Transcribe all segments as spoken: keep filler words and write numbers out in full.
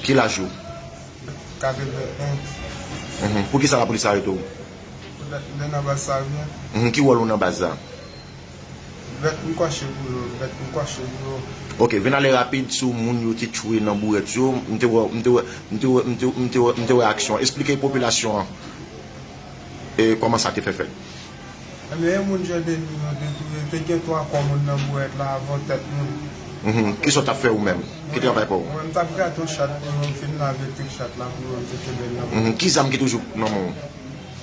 Ki laj ou? Katreven. Mhm. Poukisa lapolis arete w? Poutèt m te nan baz sa byen. Mhm. Ki wòl ou nan baz la? Vèt m kwache pou yo, vèt m kwache pou yo. Ok, vin ale rapid sou moun yo te tchwe nan bourèt yo. M te wè, m te wè, m te wè, m te, m te wè, m te wè aksyon. Esplike popilasyon an, e, kòman sa te fè fèt. Ebyen, e moun Jandeni yo te touye, te gen twa kò moun nan bourèt la avè yon tèt moun. Mhm. Kisa w t ap fè ou menm? Ki travay pa w? Mwen, m t ap grate yon chat pou yo, m fin lave tout chat la pou yo, m te kenbe l nan men. Mhm. Ki zam ki toujou nan men w?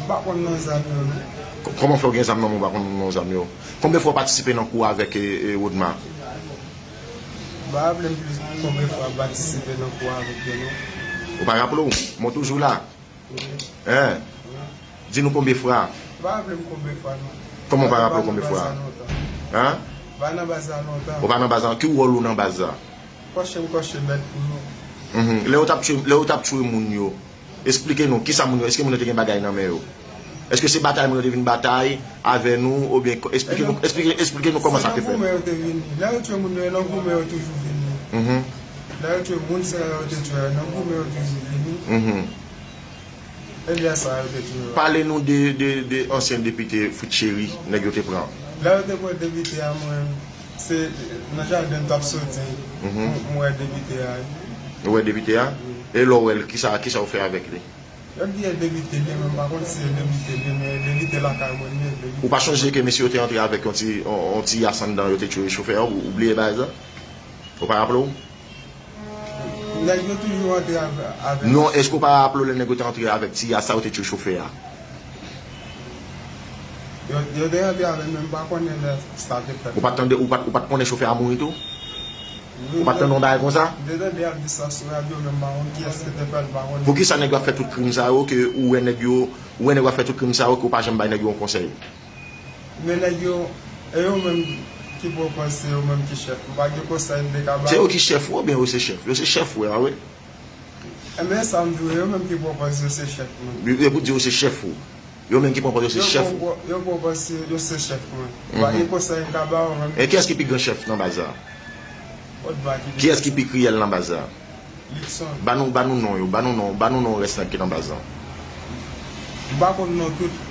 M pa konn non zam yo, non. K-, kòman fè w gen zam nan men w, ou pa konn non zam yo? Konbyen fwa w patisipe nan kou avèk, e, e, Rodma? M pa raple m plis konbyen fwa m patisipe nan kou avèk yo, non. Ou pa raple w? Mwen toujou la. Wi. Hein? Wi. Di nou konbyen fwa. M pa raple m konbyen fwa, non. Kòman w pa raple w konbyen fwa? Hein? M pa nan baz la lontan. Ou pa nan baz la, ki wòl ou nan baz la? Kòche m kòche mèt pou nou. Mhm. Lè yo t ap tchwe, lè yo t ap tchwe moun yo, esplike nou, kisa moun yo, èske moun yo te gen bagay nan men yo? Èske se batay moun yo te vin batay avè nou, oubyen ko-, esplike nou, esplike, esplike nou kòman sa te fèt? Se nan goumen yo te vini. Lè yo tchwe moun yo, e nan goumen yo toujou vini. Mhm. Lè yo tchwe moun sa yo te tchwe, e nan goumen yo toujou vini. Mhm. Ebyen, sa yo te touye. Pale nou de, de, de ansyen depite Fritz Chéry, nèg yo te pran. Lè yo te pran depite a, mwen, se nan jaden m t ap soti, mhm, m, m wè depite a. Ou wè depite a? Wi. E lè w wè l, kisa, kisa w fè avèk li? Yo di e depite li, men m pa konn si e depite li, men depite lakay mwen li ye, depite. Ou pa chonje ke mesye yo te antre avèk yon ti, yon, yon ti yas anndan, yo te tchwe chofè a, ou, ou bliye bagay sa? Ou pa raple w? Nèg yo toujou antre avè-, avè. Non, èske w pa raple w lè nèg yo te antre avèk ti yas sa, yo te tchwe chofè a? Yo, yo te antre avè l, men m pa konnen lè sa te fèt. Ou pa t tande, ou pa t, ou pa t konnen chofè a mouri tou? Wi, ou pa t tande yon bagay konsa? M te tande y ap di sa sou radyo, men m pa konn kiyès ki te fè l, m pa konnen. Poukisa nèg yo ap fè tout krim sa yo, ke ou wè nèg yo, ou wè nèg yo ap fè tout krim sa yo, ke w pa janm bay nèg yo yon konsèy? Men nèg yo, e yo menm ki pran pòz, se yo menm ki chèf. M pa gen konsèy m te ka ba yo. Se yo ki chèf ou, oubyen yo se chèf? Yo se chèf ou, a wi. Ebyen, sa m di w, yo menm ki pran pòz, yo se chèf mwen. Yo, yo pou di yo se chèf ou. Yo menm ki pran pòz, yo se chèf ou. Yo pran pòz, yo se chèf mwen. M pa gen konsèy m ka ba yo menm. E kiyès ki pi gran chèf nan baz la? Odma ki. Kiyès ki pi kriyèl nan baz la? Luckson. Ba nou, ba nou non yo, ba nou non, ba nou non rès nèg ki nan baz lan. M pa konn non tout.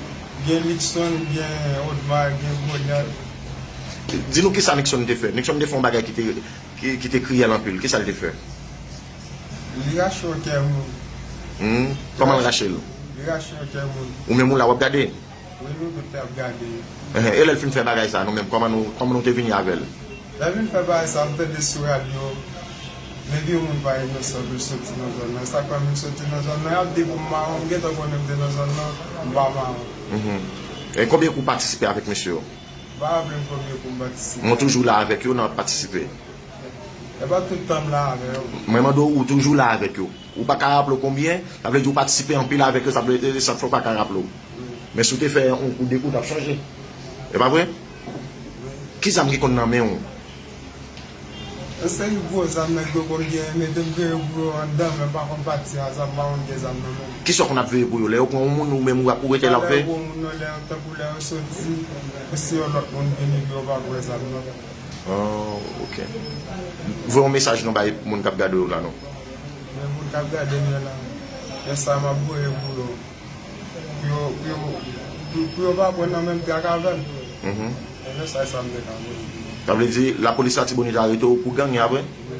Gen Luckson, gen Odma, gen Goliath. Di nou kisa Luckson te fè. Luckson te fè yon bagay ki te, ki, ki te kriyèl anpil. Kisa l te fè? Li rache yon kè moun. Hmm? Kòman l rache l? Li rache yon kè moun. Ou menm ou la w ap gade? Wi, nou tout te ap gade. Ehe, e lè l fin fè bagay sa, nou menm, kòman nou, kòman nou te vini avè l? Lè l vin fè bagay sa, m tande sou radyo, depi yon moun pa inosan pou l soti nan zòn nan. E sa k fè m vin soti nan zòn nan, y ap di pou m mawon, m gentan konnen m te nan zòn nan, m pa mawon. Mhm. E konbyen kou w patisipe avèk mesye yo? M pa raple m konbyen kou m patisipe. Mwen toujou la avèk yo nan patisipe. E pa tout tan m la avè yo. Mwen mande w, ou toujou la avèk yo. Ou pa ka raple w konbyen, sa vle di ou patisipe anpil avèk yo, sa vle, e, sa k fè w pa ka raple w. Wi. Men si w te fè yon kou, de kou, w t ap chanje. E pa vre? Wi. Ki zam ki konn nan men w? Yon seri gwo zam nèg yo konn gen, mete m veye pou yo anndan, men m pa konn pati a, sa m pa konn gen zam nan men m. Kisa w konn ap veye pou yo? Lè yo pran yon moun, ou menm ou ap, ou rete la ap veye? Pa lè yo pran moun nan, lè yo, tankou lè yo soti, si yon lòt moun vini, pou yo pa pran zam nan. Oh, ok. Voye yon mesaj non bay moun k ap gade w la non. Men moun k ap gade m yo la, mesaj m ap voye pou yo, pou yo, pou yo, pou, pou yo pa pran nan menm trak avè m. Mhm. E mesaj sa m te ka voye pou yo. Sa vle di lapolis Latibonit arete w pou gang, e apre? Wi.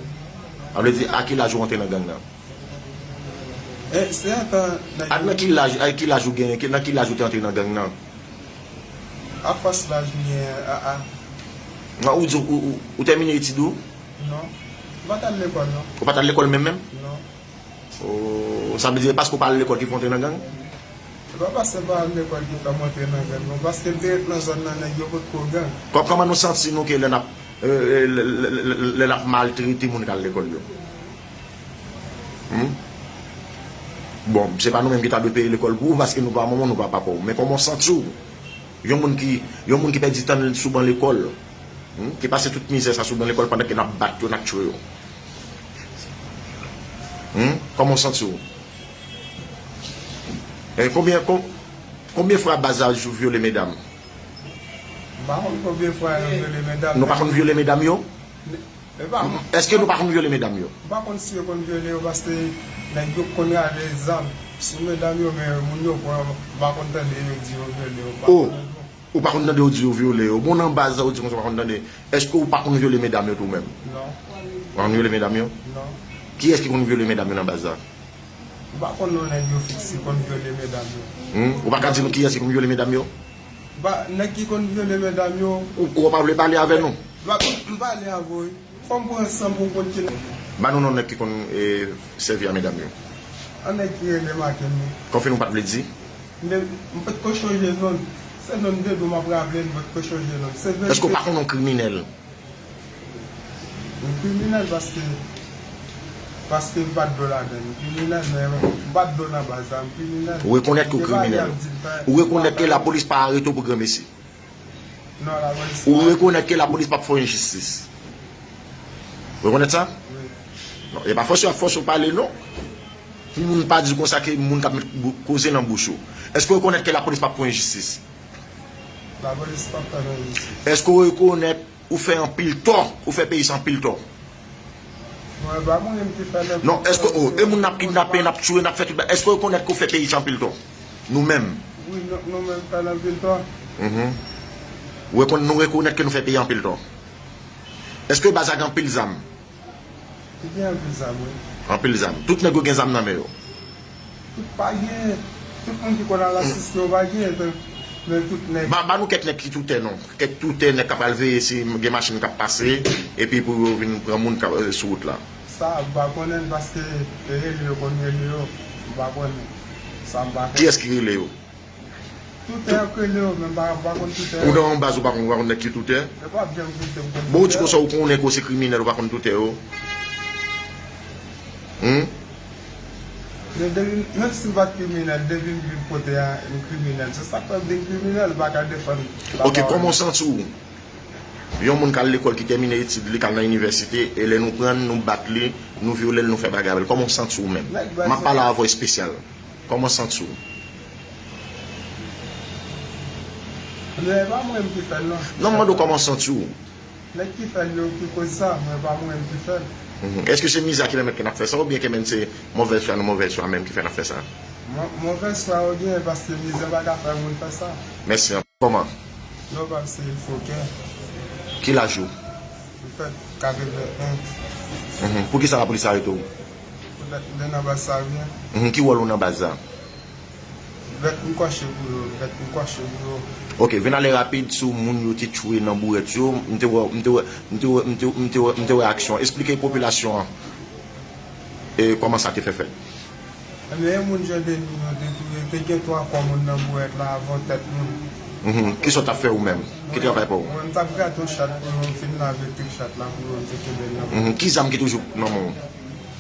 Sa vle di a ki laj ou antre nan gang nan? E, se antan nèg yo. A nan ki laj, a ki laj ou gen, ki, nan ki laj ou te antre nan gang nan? Afòs laj m gen, a, a. Non, ou di ou, ou, ou tèmine etid ou? Non. M pa t al lekòl, non. Ou pa t al lekòl menm, menm? Non. Oh, sa vle di, e paske ou pa al lekòl ki fè w antre nan gang? Se pa paske m pa al lekòl ki fè m antre nan gang, non. Paske m te ret nan zòn nan, nèg yo potko gang. Kò-, kòman nou santi nou ke lè n ap, e, e, lè, lè, lè, lè n ap maltrete moun k al lekòl yo? Hmm? Bon, se pa nou menm ki ta dwe peye lekòl pou ou, paske nou pa manman w, nou pa papa w. Men kòman w santi w? Yon moun ki, yon moun ki pèdi tan l sou ban lekòl, hmm, ki pase tout mizè sa sou ban lekòl pandan ke n ap bat yo, n ap tchwe yo. Hmm? Kòman w santi w? E konbyen, kon-, konbyen fwa baz la vyole medam? M pa konn konbyen fwa yo vyole medam. Nou pa konn vyole medam yo? E pa mwen. Èske nou pa konn vyole medam yo? M pa konn si yo konn vyole yo, paske nèg yo konn rale zam sou medam yo, men moun yo pran, m pa konn tande yo di yo vyole yo, m pa Oh, konn. Ou pa konn tande yo di yo vyole yo. Bon, nan baz la, ou di konsa ou pa konn tande. Èske ou pa konn vyole medam yo tou menm? Non. Ou pa konn vyole medam yo? Non. Kiyès ki konn vyole medam yo nan baz la? M pa konn non nèg yo fiks ki konn vyole medam yo. Hmm? Ou pa ka di nou kiyès ki konn vyole medam yo? Ba, nèg ki konn vyole medam yo. Ou, ou pa vle pale avè nou? M pa konn, m pale avè w wi. Fò m pran san pou m konn ki nèg. Ba nou non nèg ki konn, eh, sèvi a medam yo. An nèg ki rele Maken wi. Konfime ou pa t vle di? M, m pa t ko chonje non l. Se non de dou m ap raple, m pa t ko chonje non l. Se verite. Èske ou pa konn yon kriminèl? M kriminèl paske, paske m pa t dwe ladan l. M kriminèl, men m pa t dwe nan baz la, m kriminèl. Ou rekonèt ke w kriminèl. Ou rekonèt ke lapolis pa arete w pou granmesi. Non, lapolis pa. Ou rekonèt ke lapolis p ap fè w enjistis. Ou rekonèt sa? Wi. Non, e pa fòse y ap fòse w pale, non. Pou moun pa di konsa ke moun k ap met bou-, koze nan bouch ou. Èske w rekonèt ke lapolis p ap fè w enjistis? Lapolis p ap fè m enjistis. Èske w rekonèt ou fè anpil tò, ou fè peyi sa anpil tò? Mwen, pa mwen menm ki fè l. Non, èske, oh, e moun n ap kidnape, n ap tiye, n ap fè tout bagay, èske w rekonèt ke w fè peyi sa anpil tò? Nou menm. Wi, nou, nou menm fè l anpil tò. Mhm. Ou rekonn-, nou rekonèt ke nou fè peyi anpil tò. Èske baz la gen anpil zam? Li gen anpil zam, wi. Anpil zam. Tout nèg yo gen zam nan men yo. Tout pa gen. Tout moun ki konn al asiste yo pa gen, men, men tout nèg. Ba, ba nou kèk nèg ki toutè non. Kèk toutè nèg k ap al veye si gen machin k ap pase, epi pou yo vin pran moun k ap, eh, sou wout la. Sa, m pa konnen l paske e rele yo konn rele yo. M pa konnen. Sa, m pa konnen. Kiyès ki rele yo? Toutè k rele yo, men m pa, m pa konn toutè yo. Ou nan yon baz ou pa konn, ou pa konn nèg ki toutè? Yo p ap janm kite m konn toutè. Bon, ou di konsa ou konnen ke w se kriminèl, ou pa konn toutè yo? Hmm? Men depi, menm si m pa t kriminèl, depi m viv kote a, m kriminèl. Se sa k fè m di m kriminèl, m pa ka defann. Ok, kòman w santi w? Yon moun k al lekòl, ki tèmine etid li, k al nan inivèsite, e lè nou pran l, nou bat li, nou vyole l, nou fè bagay avè l. Kòman w santi w menm? M ap pale avè w espesyal. Kòman w santi w? Men e pa mwen menm ki fè l, non. Non, m mande w kòman w santi w. Nèg ki fè l yo ki koz sa, men e pa mwen menm ki fè l. Mhm. Èske se mizè ki pèmèt ke n ap fè sa, oubyen ke menm se move fwa nou move fwa menm ki fè n ap fè sa? Mo-, move fwa yo gen, paske mizè pa ka fè moun fè sa. Mèsi anpil. Kòman? Non, pa m se Ilfokè. Ki laj ou? M fèt katreven en. Mhm. Poukisa lapolis arete w? Poutèt m te nan baz sa byen. Mhm. Ki wòl ou nan baz la? Vèt m kòche pou yo, vèt m kòche pou yo. Ok, vin ale rapid sou moun yo te tchwe nan bourèt yo. M te wè, m te wè, m te wè, m te, m te wè, m te wè aksyon. Esplike popilasyon an, e, kòman sa te fè fèt. Ebyen, e moun Jan Deni yo te touye, te gen twa kò moun nan bourèt la avè yon tèt moun. Mhm. Kisa w t ap fè ou menm? Ki travay pa w? Mwen, m t ap grate yon chat pou yo, m fin lave trip chat la pou yo, m te kenbe l nan men. Mhm. Ki zam ki toujou nan men w?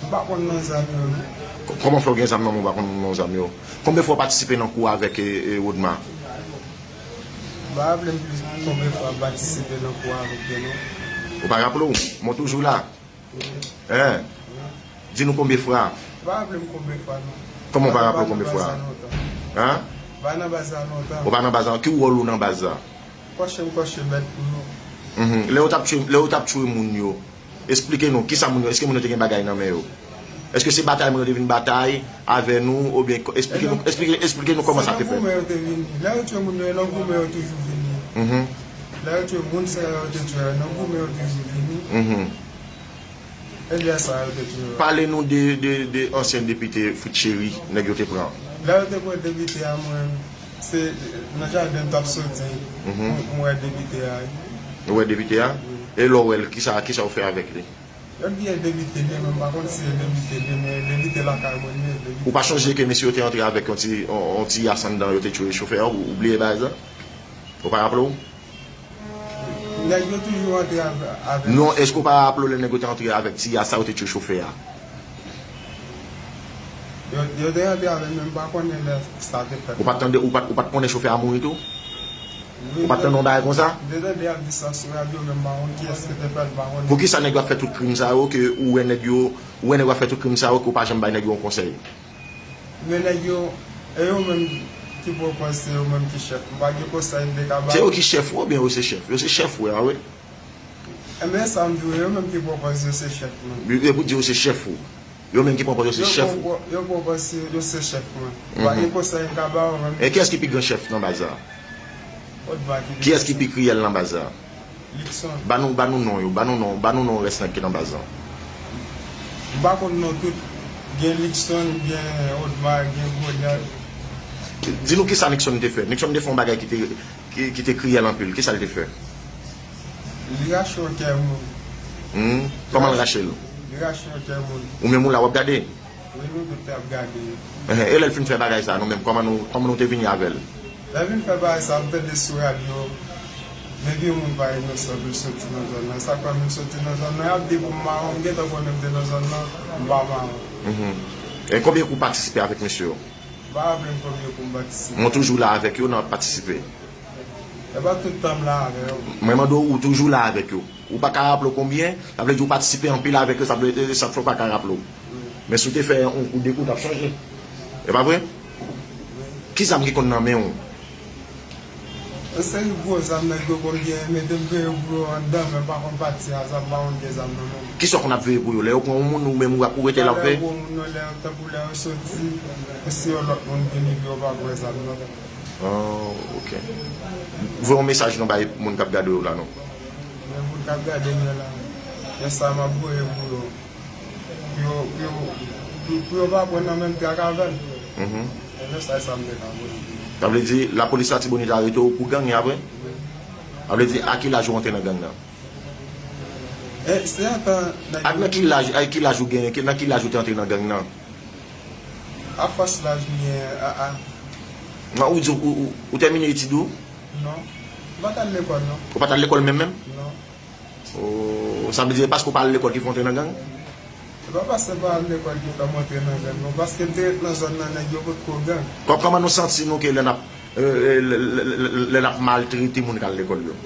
M pa konn non zam yo, non. K-, kòman fè w gen zam nan men w, w pa konn non zam yo? Konbyen fwa w patisipe nan kou avèk, e, e, Rodma? M pa raple m plis konbyen fwa m patisipe nan kou avèk yo, non. Ou pa raple w? Mwen toujou la. Wi. Hein? Wi. Di nou konbyen fwa? M pa raple m konbyen fwa, non. Kòman w pa raple w konbyen fwa? Hein? M pa nan baz la lontan. Ou pa nan baz la? Ki wòl ou nan baz la? Kòche m kòche bèt pou yo. Mhm. Lè yo t ap tchwe, lè yo t ap tchwe moun yo, esplike nou, kisa moun yo, èske moun yo te gen bagay nan men yo? Èske se batay moun yo te vin batay avè nou, oubyen, esplike nou, esplike, esplike nou kòman sa te fèt? Se nan goumen yo te vini. Lè yo tchwe moun yo, e nan goumen yo toujou vini. Mhm. Lè yo tchwe moun sa yo te tchwe, e nan goumen yo toujou vini. Mhm. E lè sa yo te tchwe yo. Pale nou de, de, de ansyen depite Fritz Chéry, nèg yo te pran. Lè yo te pran depite a, mwen, se nan jaden m t ap soti, mhm, m, m wè depite a. Ou wè depite a? Wi. E lè w wè l, kisa, kisa w fè avèk li? Yo di e depite li ye, men m pa konn si e depite li ye, men e depite lakay mwen li ye, depite. Ou pa chonje ke mesye yo te antre avèk yon ti, yon, yon ti yas anndan, yo te tchwe chofè a, ou, ou bliye bagay sa? Ou pa raple w? Nèg yo toujou antre avè-, avèk. Non, èske w pa raple w lè nèg yo te antre avèk ti yas sa, yo te tchwe chofè a? Yo, yo te antre avè l, men m pa konnen lè sa te fèt. Ou pa t tande, ou pa t, ou pa t konnen chofè a mouri tou? Wi, ou pa t tande yon bagay konsa? M te tande y ap di sa sou radyo, men m pa konn kiyès ki te fè l, m pa konnen. Poukisa nèg yo ap fè tout krim sa yo, ke ou wè nèg yo, ou wè nèg yo ap fè tout krim sa yo, ke w pa janm bay nèg yo yon konsèy? Men nèg yo, e yo menm ki pwopoze, se yo menm ki chèf. M pa gen konsèy m te ka ba yo. Se yo ki chèf ou oubyen yo se chèf? Yo se chèf ou a, wi. Men sa m di w, yo menm ki pran pòz yo se chèf mwen. Yo, yo pou di yo se chèf ou. Yo menm ki pran pòz yo se chèf ou. Yo pran pòz yo se chèf mwen. Ba, e konsèy m ka ba yo menm. E kiyès ki pi gran chèf nan baz la? Odma ki pi gran chèf. Kiyès ki pi kriyèl nan baz la? Luckson. Ba nou, ba nou non yo, ba nou non, ba nou non rès nèg ki nan baz la. M pa konn non tout. Gen Luckson, gen Odma, gen Goliath. Di nou kisa Luckson te fè. Luckson te fè yon bagay ki te, ki, ki te kriyèl anpil. Kisa l te fè? Li rache yon kè moun. Hmm? Kòman l rache l? Li rache yon kè moun. Ou menm ou la w ap gade? Wi, nou tout te ap gade. Ehe, e lè l fin fè bagay sa, nou menm, kòman nou, kòman nou te vini avè l? Lè l vin fè bagay sa, m tande sou radyo, depi yon moun pa inosan pou l soti nan zòn nan. Sa k fè m soti nan zòn nan, y ap di pou m mawon, m gentan konnen m te nan zòn nan, m pa mawon. Mhm. E konbyen kou w patisipe avèk mesye yo? M pa raple m konbyen kou m patisipe. Mwen toujou la avèk yo, n ap patisipe. E pa tout tan m la avè yo. Mwen mande w, ou toujou la avèk yo. Ou pa ka raple w konbyen, sa vle di ou patisipe anpil avèk yo, sa vle, sa fè w pa ka raple w. Wi. Men si w te fè yon kou, de kou, t ap chanje. E pa vre? Wi. Ki zam ki konn nan men w? Yon seri gwo zam nèg yo konn gen, mete m veye pou yo anndan, men m pa konn pati a, sa m pa konn gen zam nan men m. Kisa w konn ap veye pou yo? Lè yo pran yon moun, ou menm ou ap, ou rete la ap veye? Lè yo pran yon moun nan, lè yo, tankou lè yo soti, si yon lòt moun vini, yo pa pran zam nan. Oh, ok. Voye yon mesaj non bay moun k ap gade w la non. Men moun k ap gade m yo la, men sa m ap voye pou yo. Pou yo, pou yo, pou, pou yo pa pran nan menm trak avè m. Mhm. E mesaj sa m te ka voye pou yo. Sa vle di, lapolis Latibonit arete w pou gang, e apre? Wi. Sa vle di, a ki laj ou antre nan gang nan? E, se antan nèg yo. Ak nan ki laj, ak ki laj ou genyen, ki, nan ki laj ou te antre nan gang nan? Afòs laj m gen, a, a. Non, ou di ou, ou, ou tèmine etid ou? Non. M pa t al lekòl, non. Ou pa t al lekòl menm, menm? Non. Oh, sa vle di, e paske ou pa al lekòl ki fè w antre nan gang? Se pa paske m pa al lekòl ki fè m antre nan gang, non. Paske m te ret nan zòn nan, nèg yo potko gang. Kò-, kòman nou santi nou ke lè n ap, e, e, lè, lè, lè, lè n ap maltrete moun k al lekòl yo?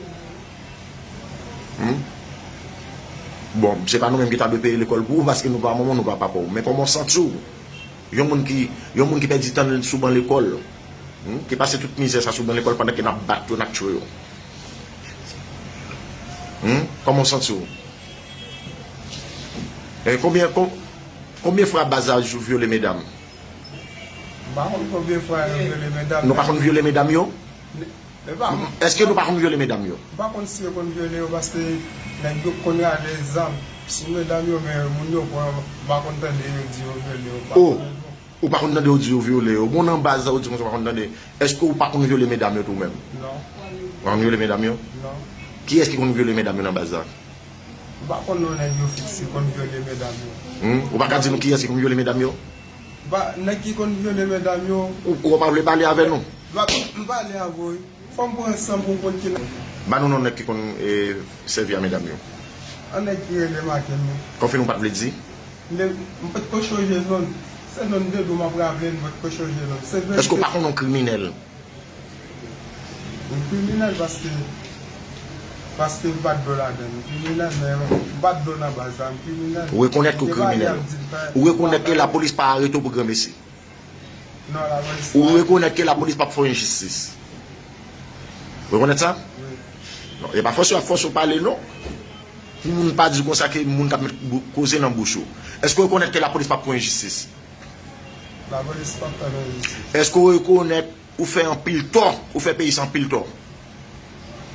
Hmm? Bon, se pa nou menm ki ta dwe peye lekòl pou ou, paske nou pa manman w, nou pa papa w. Men kòman w santi w? Yon moun ki, yon moun ki pèdi tan l sou ban lekòl, hmm, ki pase tout mizè sa sou ban lekòl pandan ke n ap bat yo, n ap tchwe yo. Hmm? Kòman w santi w? E konbyen, kon-, konbyen fwa baz la vyole medam? M pa konn konbyen fwa yo vyole medam. Nou pa konn vyole medam yo? Epa, m, èske nou pa konn vyole medam yo? M pa konn si yo konn vyole yo, paske nèg yo konn rale zam sou medam yo, men moun yo pran, m pa konn tande yo di yo vyole yo, m pa konnen non. Ou pa konn tande yo di yo vyole yo? Bon, nan baz la, ou di konsa ou pa konn tande. Èske ou pa konn vyole medam yo tou menm? Non. Ou pa konn vyole medam yo? Non. Kiyès ki konn vyole medam yo nan baz la? M pa konn non nèg yo fiks ki konn vyole medam yo. Hmm? Ou pa ka di nou kiyès ki konn vyole medam yo? Ba, nèg ki konn vyole medam yo. Ou, ou pa vle pale avè nou? Ba, m pale avè w wi. Fò m pran san pou m konn ki nèg. Ba nou non nèg ki konn, e, sèvi a medam yo. An nèg ki rele Maken wi. Konfime ou pa t vle di? M te, m pa t ko chonje non l. Se non de dou m ap raple, m pa t ko chonje non l. Se verite. Èske ou pa konn yon kriminèl? M kriminèl paske, paske m bat dlo ladan l. M kriminèl, men m bat dlo nan baz la, m kriminèl. Ou rekonèt ke w kriminèl. Ou rekonèt ke lapolis pa arete w pou granmesi. Non, lapolis pa. Ou rekonèt ke lapolis p ap fè w enjistis. Ou rekonèt sa? Wi. Non, e pa fòse y ap fòse w pale, non. Pou moun pa di konsa ke moun k ap met bou-, koze nan bouch ou. Èske w rekonèt ke lapolis p ap fè w enjistis? Lapolis p ap fè m enjistis. Èske w rekonèt ou fè anpil tò, ou fè peyi sa anpil tò?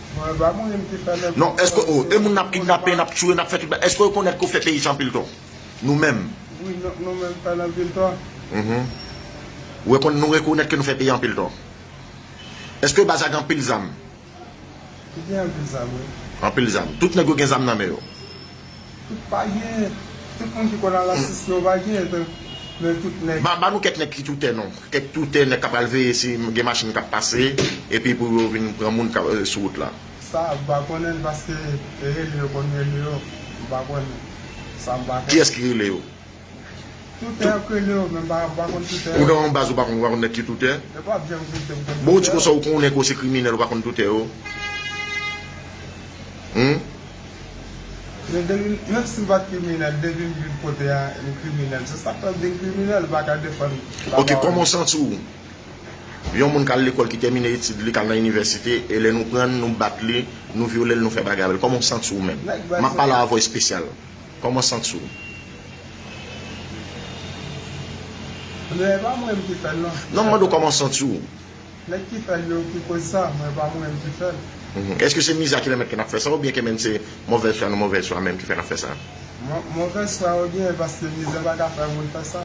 Mwen, e pa mwen menm ki fè lè. Non, èske, oh, e moun n ap kidnape, n ap tiye, n ap fè tout bagay, èske w rekonèt ke w fè peyi sa anpil tò? Nou menm. Wi, nou, nou menm fè l anpil tò. Mhm. Ou rekonn-, nou rekonèt ke nou fè peyi anpil tò. Èske baz la gen anpil zam? Li gen anpil zam, wi. Anpil zam. Tout nèg yo gen zam nan men yo? Tout pa gen. Tout moun ki konn al asiste yo pa gen, men tout nèg. Ba, ba nou kèk nèg ki toutè non. Kèk toutè nèg k ap al veye si gen machin k ap pase, epi pou yo vin pran moun k ap, e, sou wout la. Sa, m pa konnen l paske e rele yo konn rele yo, m pa konnen. Sa m pa konnen. Kiyès ki rele yo? Toutè ap rele yo, men m pa, m pa konn toutè. Ou nan yon baz ou pa konn, ou pa konn nèg ki toutè? Yo p ap janm kite m konn toutè. Bon, ou di konsa ou konnen ke w se kriminèl, ou pa konn toutè yo? Hmm? Men depi, menm si m pa t kriminèl, depi m vin kote a, m kriminèl. Se sa k fè m vin kriminèl, m pa ka defann. Ok, kòman w santi w? Yon moun k al lekòl, ki tèmine etid li, k al nan inivèsite, e lè nou pran l, nou bat li, nou vyole l, nou fè bagay avè l. Kòman w santi w menm? M ap pale a vwa espesyal. Kòman w santi w? Men e pa mwen menm ki fè l non. Non, m mande w kòman w santi w. Nèg ki fè l yo ki koz sa, mwen pa mwen menm ki fè l. Mhm. Èske se mizè ki pèmèt ke n ap fè sa, oubyen ke menm se movèz fwa nou movèz fwa menm ki fè n ap fè sa? Mo- Movèz fwa oubyen paske mizè pa ka fè moun fè sa.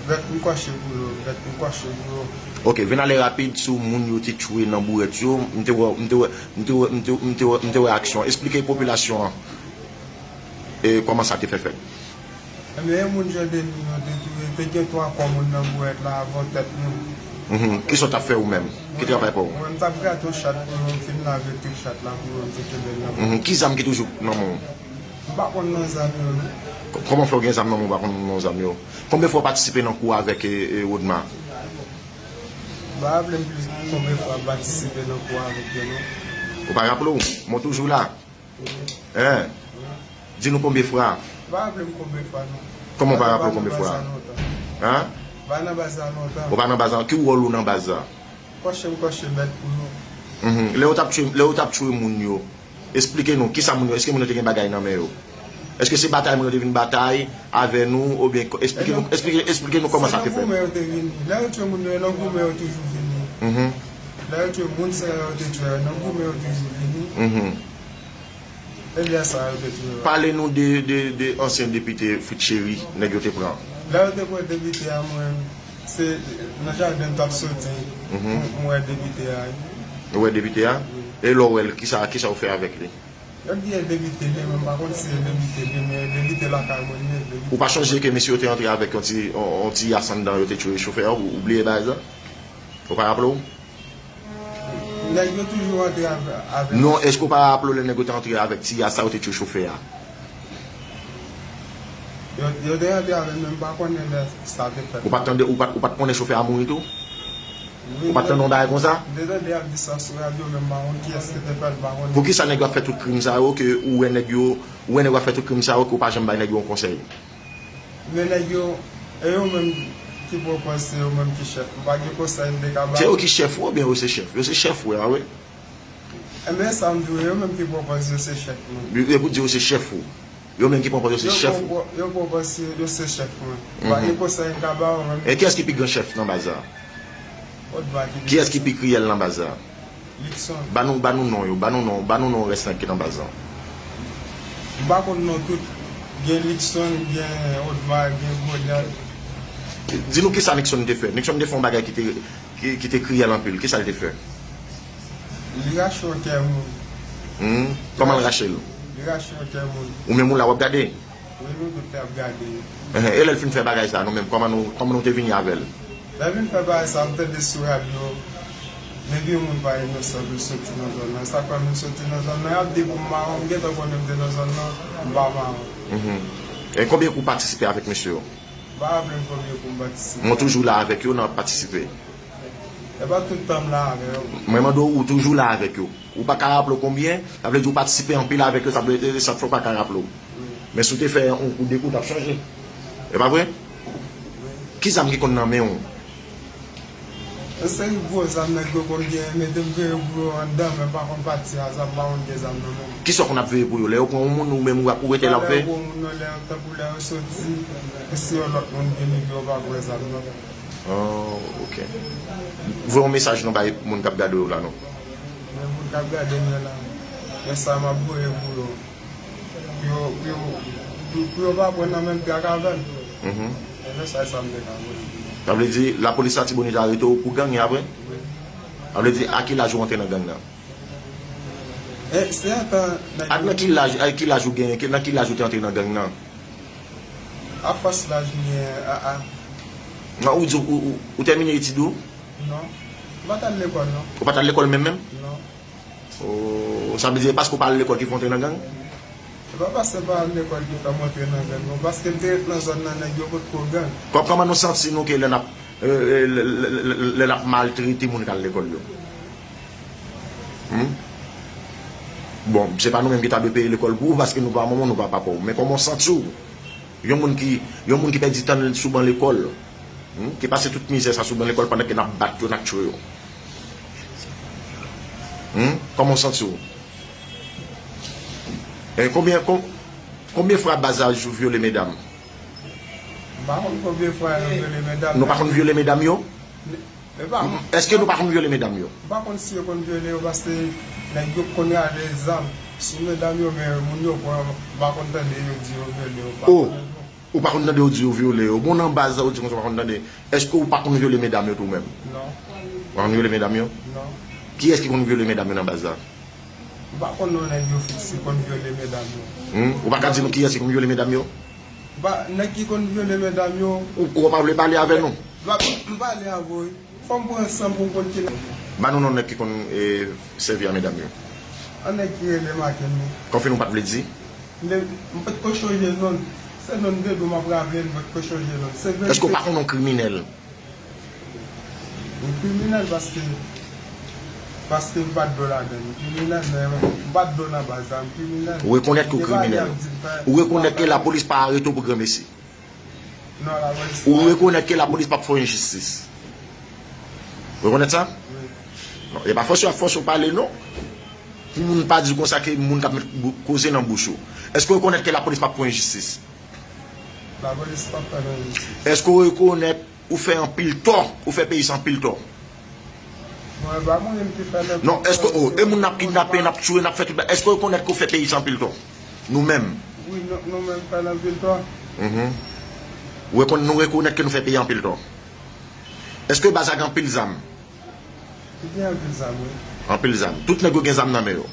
Vèt m kòche pou yo, vèt m kòche pou yo. Ok, vin ale rapid sou moun yo te tchwe nan bourèt yo. M te wè, m te wè, m te wè, m te, m te wè, m te wè aksyon. Esplike popilasyon an e kòman sa te fè fèt. Ebyen, e moun Jandeni yo te touye, te gen twa kò moun nan bourèt la avè yon tèt moun. Mhm. Kisa w t ap fè ou menm? Ki travay pa w? Mwen, m t ap grate yon chat pou yo, m fin lave tout chat la pou yo, m te kenbe l nan men. Mhm. Ki zam ki toujou nan men w? M pa konn non zam yo non. K- Kòman fè w gen zam nan men w, ou pa konn non zam yo? Konbyen fwa w patisipe nan kou avèk e, e, Rodma? M pa raple m plis konbyen fwa m patisipe nan kou avèk yo non. Ou pa raple w? Mwen toujou la. Hein? Di nou konbyen fwa? M pa raple m konbyen fwa non. Kòman w pa raple w konbyen fwa? Hein? M pa nan baz la lontan. Ou pa nan baz la? Ki wòl ou nan baz la? Kòche m kòche bèt pou yo. Mhm. Lè yo t ap tchwe, lè yo t ap tchwe moun yo, esplike nou, kisa moun yo, èske moun yo te gen bagay nan men yo? Èske se batay moun yo te vin batay avè nou, oubyen ko- esplike nou, esplike, esplike nou kòman sa te Se nan fèt? Goumen yo te vini. Lè yo tchwe moun yo, e nan Goumen yo toujou vini. Mhm. Lè yo tchwe moun sa yo te tchwe yo, nan Goumen yo toujou vini. Mhm. E lè sa yo te tchwe yo. Pale nou de, de, de ansyen depite Fritz Chéry, nèg yo te pran. Lè yo te pran depite a, mwen, se nan jaden m t ap soti, Mhm. m- m wè depite a. Ou wè depite a? E lè w wè l, kisa, kisa w fè avèk li? Yo di e depite li, men m pa konn si e depite li, men depite lakay mwen li ye, depite. Ou pa chonje ke mesye yo te antre avèk yon ti, yon, yon ti yas anndan, yo te tchwe chofè a, ou, ou bliye bagay sa? Ou pa raple w? Nèg yo toujou antre avè- avèk. Non, èske ou pa raple w lè nèg yo te antre avèk ti yas sa, yo te tchwe chofè a? Yo, yo te antre avè l, men m pa konnen lè sa te fèt. Ou pa t tande, ou pa, ou pa t konnen chofè a mouri tou? Wi, Ou pa t tande yon bagay konsa? M te tande y ap di sa sou radyo, men m pa konn kiyès ki te fè l, m pa konnen. Poukisa nèg yo ap fè tout krim sa yo, ke ou wè nèg yo, ou wè nèg yo ap fè tout krim sa yo, ke ou pa janm bay nèg yo yon konsèy? Men nèg yo, e yo menm ki pran pòz, se yo menm ki chèf. M pa gen konsèy m te ka ba Se yo. Yo ki chèf ou, oubyen yo se chèf? Yo se chèf ou, a wi. Enben, sa m di w, yo menm ki pran pòz yo se chèf nou. Yo, yo pou di yo se chèf ou. Yo menm ki pran pòz yo se Yo chèf pran ou. pò- yo pran pòz yo se chèf mwen. M pa Mhm. gen konsèy m ka ba yo menm. E kiyès ki pi gran chèf nan baz la? Odma ki Kiyès ki pi kriyèl nan baz la? Likson. Ba nou, ba nou non yo, ba nou non, ba nou non rès nèg ki nan baz la. M pa konn non tout. Gen Likson, gen Odma, gen Godyal. Di nou kisa Nixon te fè. Nixon te fè yon bagay ki te, ki, ki te kriyèl anpil. Kisa l te fè? Li rache yon kè moun. Hmm? Kòman l rache l? Li rache yon kè moun. Ou menm ou la w ap gade? Wi, nou tout te ap gade. Ehe, e lè l fin fè bagay sa, nou menm, kòman nou, kòman nou te vini avè l? Lè vin fè bagay sa, m tande sou radyo, depi yon moun pa inosan pou l soti nan zòn nan. Sa k fè m soti nan zòn nan, y ap di pou m mawon, m gentan konnen m te nan zòn nan, m pa mawon. Mhm. E konbyen kou w patisipe avèk mesye yo? M pa raple m konbyen kou m patisipe. Mwen toujou la avèk yo, n ap patisipe. E pa tout tan m la avè yo. Mwen mande w, ou toujou la avèk yo. Ou pa ka raple w konbyen, sa vle di ou patisipe anpil avèk yo, sa vle, sa fè w pa ka raple w. Men si w te fè yon kou de kou, w t ap chanje. E pa vre? Ki zam ki konn nan men w? Yon seri gwo zam nèg yo konn gen, mete m veye pou yo anndan, men m pa konn pati a zam, m pa konn gen zam nan men m. Kisa w konn ap veye pou yo? Lè yo pran yon moun, ou menm ou ap, ou rete la ap veye? Lè yo pran yon moun nan, lè yo, tankou lè yo soti, e si yon lòt moun vini, yo pa pran zam nan. Oh, ok. Voye yon mesaj non bay moun k ap gade w la non. Men moun k ap gade m yo la, men sa m ap voye pou yo. Pou yo, pou yo, pou, pou yo pa pran nan menm trak avè m. Mhm. E mesaj sa m te ka voye pou yo. Sa vle di, lapolis Latibonit arete w pou gang, e apre? Sa vle di, a ki laj ou antre nan gang nan? E, se antan nèg Ak nan ki laj, ak ki laj ou genyen, ki- nan ki laj ou te antre nan gang nan? Afòs laj m gen, a, a. Non, ou di ou, ou, ou tèmine etid ou? Non. M pa t al lekòl, non. Ou pa t al lekòl menm menm? Non. Oh, sa vle di, e paske ou pa al lekòl ki fè w antre nan gang? Se pa paske m pa al lekòl ki fè m antre nan gang, non. Paske m te ret nan zòn nan, nèg yo potko gang. Kò- Kòman nou santi nou ke lè n ap, e, e, lè, lè, lè, lè n ap maltrete moun k al lekòl yo? Hmm? Bon, se pa nou menm ki ta dwe peye lekòl pou ou, paske nou pa manman w, nou pa papa w. Men kòman w santi w? Yon moun ki, yon moun ki pèdi tan l sou ban lekòl, Hmm? Ki pase tout mizè sa sou ban lekòl pandan ke n ap bat yo, n ap tchwe yo. Hmm? Kòman w santi w? E konbyen, kon, konbyen fwa baz la vyole medam? M pa konn konbyen fwa yo vyole medam. Nou pa konn vyole medam yo? E pa. Èske nou pa konn vyole medam yo? M pa konn si yo konn vyole yo paske nèg yo konn rale zam sou medam yo, men moun yo pran, m pa konn tande yo di yo vyole yo, m pa konnen non. Ou pa konn tande yo di yo vyole yo? Bon, nan baz la, ou di konsa ou pa konn tande. Èske ou pa konn vyole medam yo tou menm? Non. Ou pa konn vyole medam yo? Non. Kiyès ki konn vyole medam yo nan baz la? M pa konn non nèg yo fiks ki konn vyole medam yo. Hmm? Ou pa ka di nou kiyès ki konn vyole medam yo? M pa, nèg ki konn vyole medam yo. Ou, ou pa vle pale avè nou? M pa, m pale avè w wi. Fò m pran san pou m konn ki nèg. Ba nou non nèg ki konn, e, sèvi a medam yo. An nèg ki rele Maken wi. Konfime ou pa t vle di? M te, m pa t ko chonje non l. Se non l m te di w m ap raple l, m pa t ko chonje non l. Se verite. Èske w pa konn yon kriminèl? M kriminèl paske, paske m pa t dwe ladan l. M kriminèl, men m pa t dwe nan baz la, m kriminèl. Ou rekonèt ke w kriminèl? Ou rekonèt ke lapolis pa arete w pou granmesi? Non, lapolis pa. Ou rekonèt ke lapolis p ap fè w enjistis? Ou rekonèt sa? Wi. Non, e pa fòse y ap fòse w pale non. Pou moun pa di konsa ke moun k ap met bou-, koze nan bouch ou. Èske w rekonèt ke lapolis p ap fè w enjistis? Lapolis p ap fè nou enjistis. Èske w rekonèt ou fè anpil tò, ou fè peyi sa anpil tò? Mwen, e pa mwen menm ki fè tò. Non, èske, oh, e moun n ap kidnape, n ap tiye, n ap fè tout bagay. Èske w rekonèt ke w fè peyi sa anpil tò? Nou menm. Wi, nou, nou menm fè l anpil tò. Mhm. Ou rekonn-, nou rekonèt ke nou fè peyi anpil tò. Èske baz la gen anpil zam? Li gen anpil zam, wi. Anpil zam. Tout nèg yo gen zam nan men yo.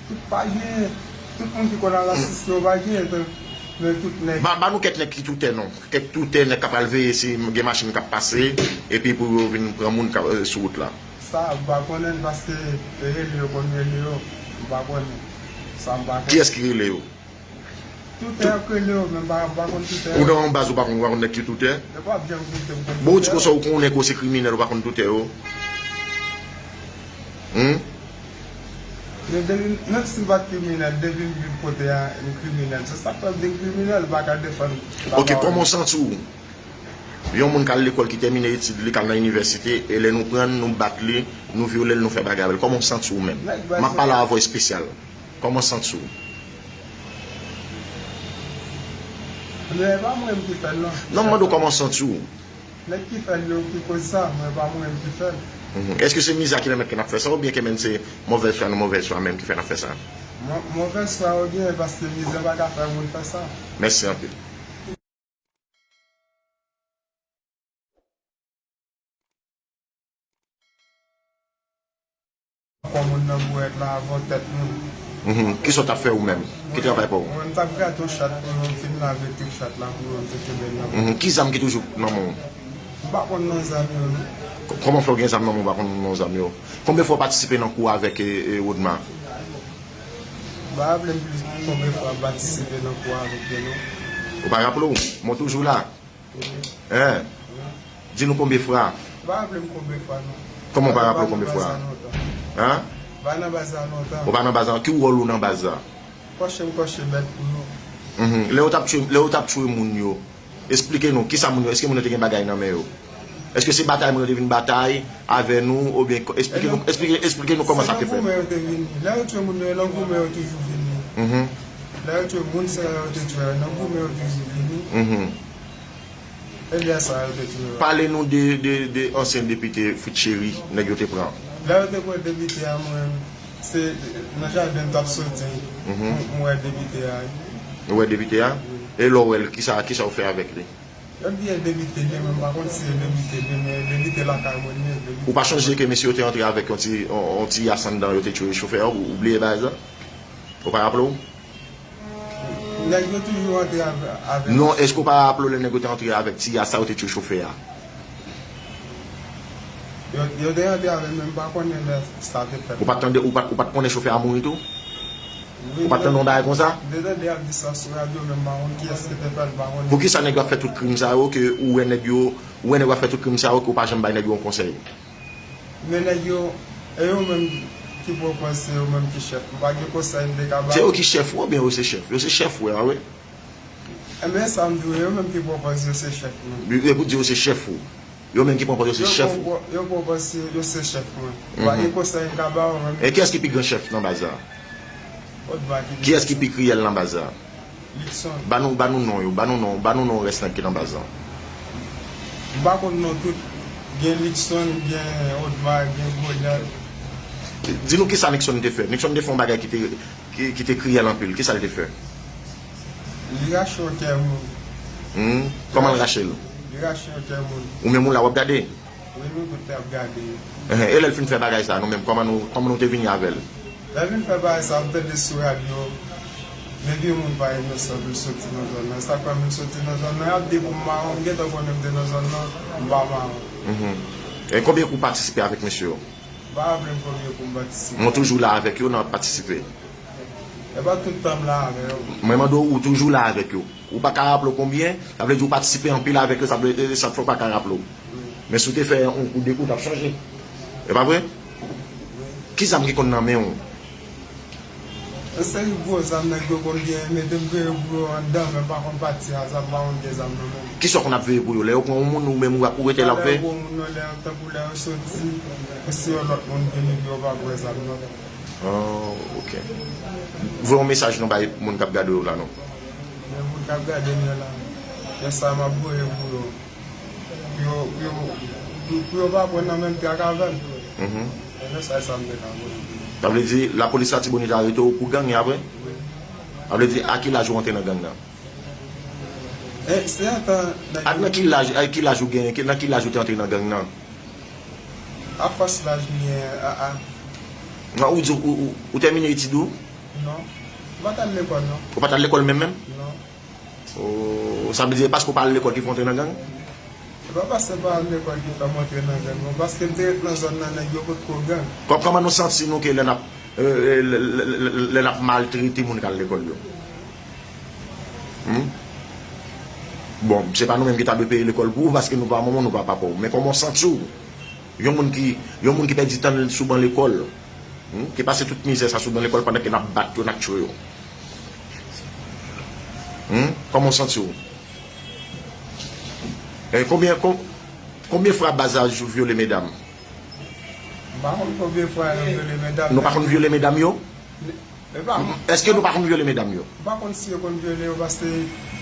Tout pa gen. Tout moun ki konn al asiste yo pa gen, men tout nèg. Ba, ba nou kèk nèg ki toutè non. Kèk toutè nèg k ap al veye si gen machin k ap pase, epi pou yo vin pran moun k ap, e, sou wout la. Sa, m pa konnen paske rele yo konn rele yo. M pa konnen. Sa, m pa konnen. Kiyès ki rele yo? Toutè ap rele yo, men m pa, m pa konn toutè yo. Ou nan yon baz ou pa konn, ou pa konn nèg ki toutè? Yo p ap janm kite m konn toutè yo. Bon, ou di konsa ou konnen ke w se kriminèl, ou pa konn toutè yo? Hmm? Men depi, menm si m pa t kriminèl, depi m viv kote a, m kriminèl. Se sa k fè m vin kriminèl, m pa ka defann. Ok, kòman w santi w? Yon moun k al lekòl, ki tèmine etid li, k al nan inivèsite, e lè nou pran l, nou bat li, nou vyole l, nou fè bagay avè l. Kòman w santi w menm? M ap pale a vwa espesyal. Kòman w santi w? Men e pa mwen menm ki fè l non. Non, m mande w kòman w santi w. Nèg ki fè l yo ki koz sa, men e pa mwen menm ki fè l. Mhm. Èske se mizè ki pèmèt ke n ap fè sa, oubyen ke menm se movèz fwa nou movèz fwa menm ki fè n ap fè sa? Mo-, movèz fwa oubyen paske mizè pa ka fè moun fè sa. Mèsi anpil. Fò moun nan bwèt la, avè tèt moun. Mhm. Kisa w t ap fè ou menm? Ki travay pa w? Mwen, m t ap grate yon chat pou yo, m fin lave tout chat la pou yo, m te kenbe l nan men. Mhm. Ki zam ki toujou nan men w? M pa konn non zam yo, non. K-, kòman fè w gen zam nan men w, ou pa konn non zam yo? Konbyen fwa w patisipe nan kou avèk, e, e, Rodma? M pa raple m plis konbyen fwa m patisipe nan kou avèk yo, non. Ou pa raple w? Mwen toujou la. Hein? Di nou konbyen fwa? M pa raple m konbyen fwa, non. Kòman w pa raple w konbyen fwa? Hein? M pa nan baz la lontan. Ou pa nan baz la? Ki wòl ou nan baz la? Kòche m kòche bèt pou yo. Mhm. Lè yo t ap tchwe, lè yo t ap tchwe moun yo, esplike nou, kisa moun yo, èske moun yo te gen bagay nan men yo? Èske se batay moun yo te vin batay avè nou, oubyen, esplike nou, esplike, esplike nou kòman sa te fèt. Se nan goumen yo te vini. Lè yo tchwe moun yo, nan goumen yo toujou vini. Mhm. Lè yo tchwe moun sa yo te tchwe, nan goumen yo toujou vini. Mhm. E lè sa yo te tchwe yo. Pale nou de, de, de ansyen depite Fritz Chéry, nèg yo te pran. Lè yo te pran depite a, mwen, se nan jaden m t ap soti, mhm, m, m wè depite a. Ou wè depite a? Wi. E lè w wè l, kisa, kisa w fè avèk li? Yo di e depite li ye, men m pa konn si e depite li ye, men depite lakay mwen li ye, depite. Ou pa chonje ke mesye yo te antre avèk yon ti, yon, yon ti yas anndan, yo te tchwe chofè a, ou, ou bliye bagay sa? Ou pa raple w? Nèg yo toujou antre avè-, avèk. Non, èske w pa raple w lè nèg yo te antre avèk ti yas sa, yo te tchwe chofè a? Yo, yo te antre avè l, men m pa konnen lè sa te fèt. Ou pa t tande, ou pa, ou pa t konnen chofè a mouri tou? Wi, ou pa t tande yon bagay konsa? M te tande y ap di sa sou radyo, men m pa konn kiyès ki te fè l, m pa konnen. Poukisa nèg yo ap fè tout krim sa yo, ke ou wè nèg yo, ou wè nèg yo ap fè tout krim sa yo, ke w pa janm bay nèg yo yon konsèy? Men nèg yo, e yo menm ki pwopoze, se yo menm ki chèf. M pa gen konsèy m te ka ba yo. Se yo ki chèf ou oubyen yo se chèf? Yo se chèf ou a, wi. Men sa m di w, yo menm ki pran pòz yo se chèf mwen. Yo, yo pou di yo se chèf ou. Yo menm ki pran pòz yo se chèf ou. Yo pran pòz yo se chèf mwen. Ba, e konsèy m ka ba yo menm. E kiyès ki pi gran chèf nan baz la? Odma ki pi gran chèf. Kiyès ki pi kriyèl nan baz la? Luckson. Ba nou, ba nou non yo, ba nou non, ba nou non rès nèg ki nan baz la. M pa konn non tout. Gen Luckson, gen Odma, gen Goliath. Di nou kisa Luckson te fè. Luckson te fè yon bagay ki te, ki, ki te kriyèl anpil. Kisa l te fè? Li rache yon kè moun. Hmm? Kòman l rache l? Li rache yon kè moun. Ou menm ou la w ap gade? Wi, nou tout te ap gade. Enhen, e lè l fin fè bagay sa, nou menm, kòman nou, kòman nou te vini avè l? Lè l vin fè bagay sa, m tande sou radyo, depi yon moun pa inosan pou l soti nan zòn nan. Sa k fè m soti nan zòn nan, y ap di pou m mawon, m gentan konnen m te nan zòn nan, m pa mawon. Mhm. E konbyen kou w patisipe avèk mesye yo? M pa raple m konbyen kou m patisipe. Mwen toujou la avèk yo, n ap patisipe. E pa tout tan m la avè yo. Mwen mande w, ou toujou la avèk yo. Ou pa ka raple w konbyen, sa vle di ou patisipe anpil avèk yo, sa vle, e, sa k fè w pa ka raple w. Wi. Men si w te fè yon kou, de kou, w t ap chanje. E pa vre? Wi. Ki zam ki konn nan men w? Yon seri gwo zam nèg yo konn gen, mete m veye pou yo anndan, men m pa konn pati a, sa m pa konn gen zam nan men m. Kisa w konn ap veye pou yo? Lè yo pran yon moun, ou menm ou ap, ou rete la ap veye? Lè yo pran yon moun nan, lè yo, tankou lè yo soti, si yon lòt moun vini, yo pa pran zam nan. Oh, ok. Voye yon mesaj nou bay moun k ap gade w la, non? Men moun k ap gade m yo la, men sa m ap voye pou yo. Pou yo, pou yo, pou, pou yo pa pran nan menm trak avè m. Mhm. Men mesaj sa m te ka voye pou yo. Sa vle di, lapolis Latibonit arete w pou gang, e apre? Wi. Sa vle di, a ki laj ou antre nan gang nan? E, se antan nèg yo. Ak nan ki laj, ak ki laj ou gen, ki, nan ki laj ou te antre nan gang nan? Afòs laj m gen, a, a. Non, ou di, ou, ou, ou tèmine etid ou? Non. M pa t al lekòl, non. Ou pa t al lekòl menm, menm? Non. Oh, sa vle di, e paske w pa al lekòl ki fè w antre nan gang? Se pa paske m pa al lekòl ki fè m antre nan gang, non. Paske m te ret nan zòn nan, nèg yo potko gang. Kò-, kòman nou santi nou ke lè n ap, e, e, lè, lè, lè, lè n ap maltrete moun k al lekòl yo? Hmm? Bon, se pa nou menm ki ta dwe peye lekòl pou ou, paske nou pa manman w, nou pa papa w. Men kòman w santi w? Yon moun ki, yon moun ki pèdi tan l sou ban lekòl, hmm, ki pase tout mizè sa sou ban lekòl pandan ke n ap bat yo, n ap tchwe yo. Hmm? Kòman w santi w? E konbyen, kon-, konbyen fwa baz la vyole medam? M pa konn konbyen fwa yo vyole medam. Nou pa konn vyole medam yo? Epa, m, èske nou pa konn vyole medam yo? M pa konn si yo konn vyole yo, paske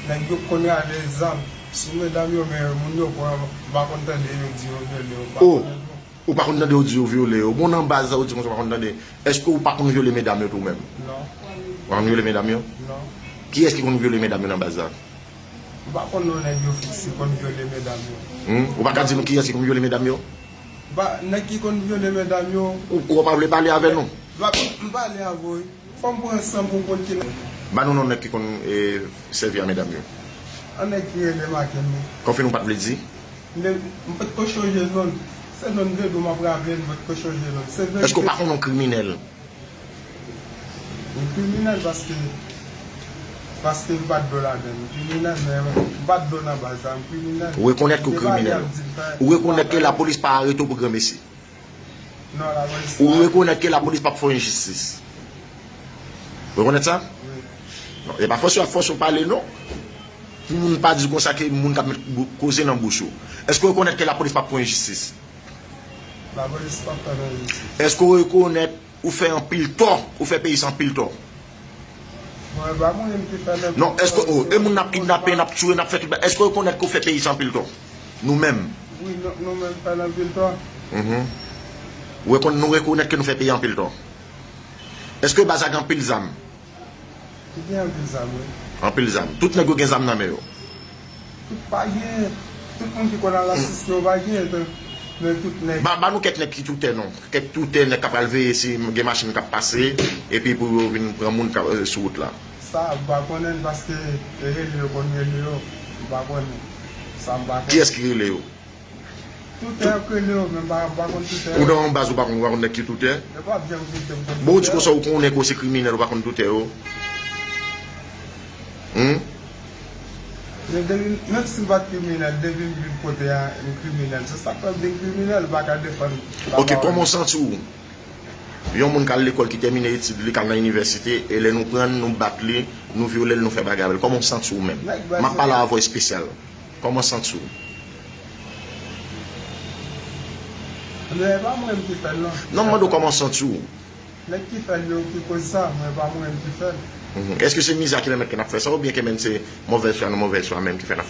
nèg yo konn rale zam sou medam yo, men moun yo pran, m pa konn tande yo di yo vyole yo, m pa konnen non. Ou pa konn tande yo di yo vyole yo? Bon, nan baz la, ou di konsa ou pa konn tande. Èske ou pa konn vyole medam yo tou menm? Non. Ou pa konn vyole medam yo? Non. Kiyès ki konn vyole medam yo nan baz la? M pa konn non nèg yo fiks ki konn vyole medam yo. Hmm? Ou pa ka di nou kiyès ki konn vyole medam yo? Ba, nèg ki konn vyole medam yo. Ou, ou pa vle pale avè nou? Ba, m pale avè w wi. Fò m pran san pou m konn ki nèg. Ba nou non nèg ki konn, e, sèvi a medam yo. An nèg ki rele Maken wi. Konfime ou pa t vle di? M te, m pa t ko chonje non l. Se non m te di w m ap raple l, m pa t ko chonje non l. Se verite. Èske ou pa konn yon kriminèl? M kriminèl paske, paske m bat dlo ladan l. M kriminèl, men m bat dlo nan baz la, m kriminèl. Ou rekonèt ke w kriminèl. Ou rekonèt ke lapolis pa arete w pou granmesi. Non, lapolis pa. Ou rekonèt ke lapolis p ap fè w enjistis. Ou rekonèt sa? Wi. Non, e pa fòse y ap fòse w pale, non. Pou moun pa di konsa ke moun k ap met bou-, koze nan bouch ou. Èske w rekonèt ke lapolis p ap fè w enjistis? Lapolis p ap fè m enjistis. Èske w rekonèt ou fè anpil tò, ou fè peyi sa anpil tò? Bon, e pa mwen menm ki fè nan. Non, èske, oh, e moun n ap kidnape, n ap tiye, n ap fè tout bagay, èske w rekonèt ke w fè peyi sa anpil tò? Nou menm. Wi, nou, nou menm fè l anpil tò. Mhm. Ou rekonn-, nou rekonèt ke nou fè peyi anpil tò. Èske baz la gen anpil zam? Li gen anpil zam, wi. Anpil zam. Tout nèg yo gen zam nan men yo. Tout pa gen, tout moun ki konn al asiste yo pa gen, men, men tout nèg. Ba, ba nou kèk nèg ki toutè non. Kèk toutè nèg k ap al veye si gen machin k ap pase, epi pou yo vin pran moun k ap, e, sou wout la. Sa, m pa konnen l paske e rele yo konn rele yo, m pa konnen. Sa m pa konnen. Kiyès ki rele yo? Toutè yo k rele yo, men m pa, m pa konn toutè yo. Ou nan yon baz ou pa konn, ou pa konn nèg ki toutè? Yo p ap janm kite m konn toutè yo. Bon, ou di konsa ou konnen ke w se kriminèl, ou pa konn toutè yo? Hmm? Men depi, menm si m pa t kriminèl, depi m vin kote a, m kriminèl. Se sa k fè m vin kriminèl, m pa ka defann. Ok, kòman w santi w? Yon moun k al lekòl, ki tèmine etid li, k al nan inivèsite, e lè nou pran l, nou bat li, nou vyole l, nou fè bagay avè l. Kòman w santi w menm? M ap pale a vwa espesyal. Kòman w santi w? Men e pa mwen menm ki fè l non. Non, m mande w kòman w santi w. Nèg ki fè l yo ki koz sa, mwen pa mwen menm ki fè l. Mhm. Èske se mizè ki pèmèt ke n ap fè sa oubyen ke menm se movèz fwa nou movèz fwa menm ki fè n ap fè